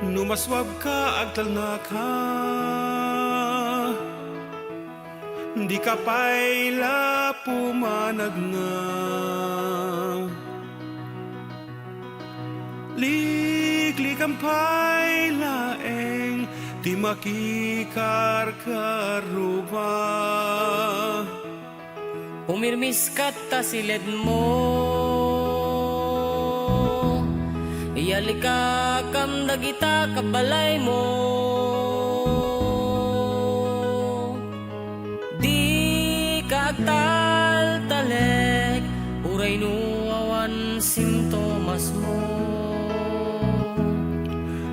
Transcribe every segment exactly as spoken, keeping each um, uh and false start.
No masuabka, agtalnaka, dika pay la pumanagna. Liklikan pay laeng ti makikarkaruba. Pumirmiska ta siledmo, iyalikakam dagita kabalaymo. Dika agtaltalek, uray no awan sintomasmo.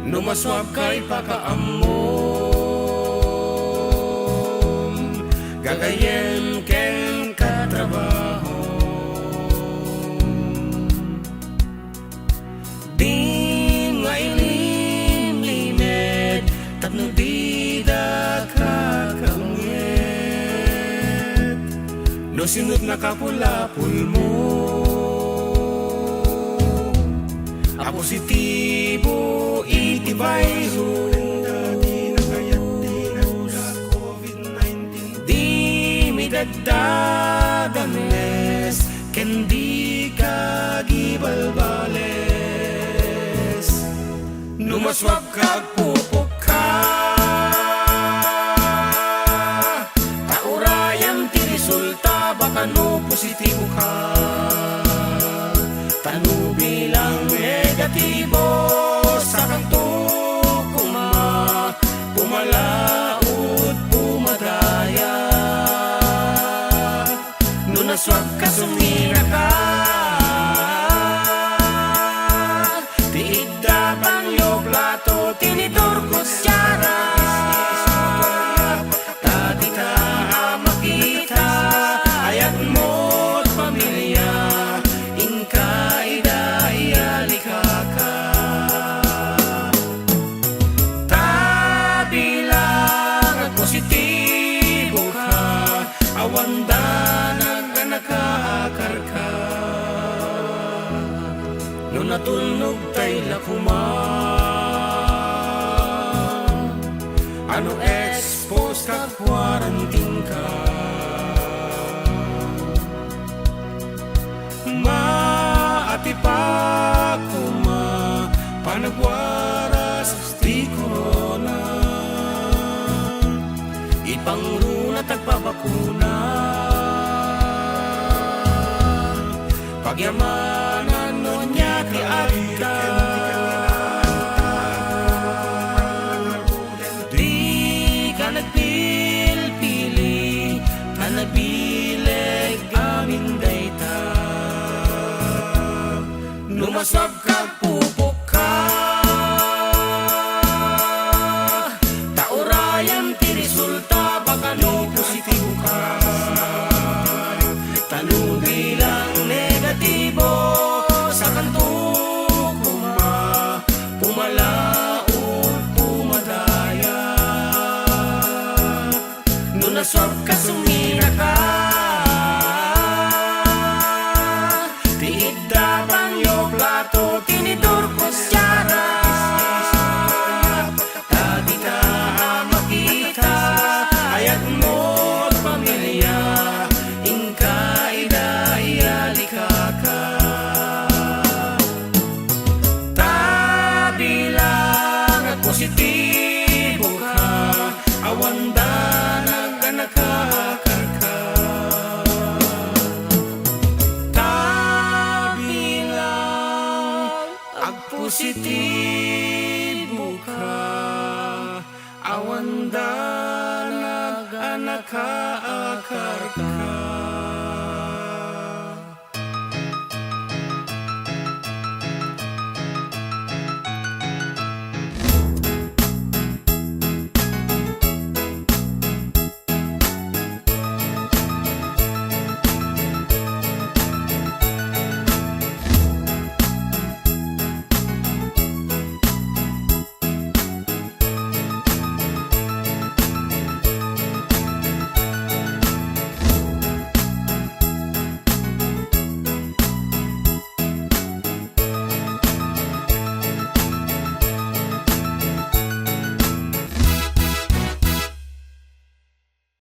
No masuabka, ipakaammom, gagayyem ken katrabahom. Di nga ilimlimed tapno dida kakaunget. No sinot nakapulapulmo a positibo iti virus, dimi daddadames ken dika agibalbales. No masuabka, agpupokka, ta urayem ti resulta, baka no positiboka. Ta no bilang negatibo, sakanto koma pumalaod, pumadaya. No nasuabka, suminaka, ti idda, panio, plato, tinidor, kutsara. Ta dita a makita, ayatmo ti pamilia, inka ida, iyalikaka. Ta bilang agpositiboka, awan danag a nakaakarka. No natulnog tay la koma, a no expose ka, quarantine ka. Maatipak koma panagwaras ti corona. Ipangruna ta agpabakuna. Pagyamanan no ania ti adda. Dika nagpilpili, ta nabileg amin dayta. No masuabka, agpupokka, ta urayem ti resulta, baka no positiboka. Ta no bilang negatibo, sakanto koma pumalaod, pumadaya. No nasuabka, suminaka, ti idda, panio, plato, tinidor, kutsara. Ta dita a makita, ayatmo ti pamilia, inka ida, iyalikaka. Ta bilang agpositiboka, awan danag a nakaakarka. Ta bilang agpositiboka, awan danag a nakaakarka.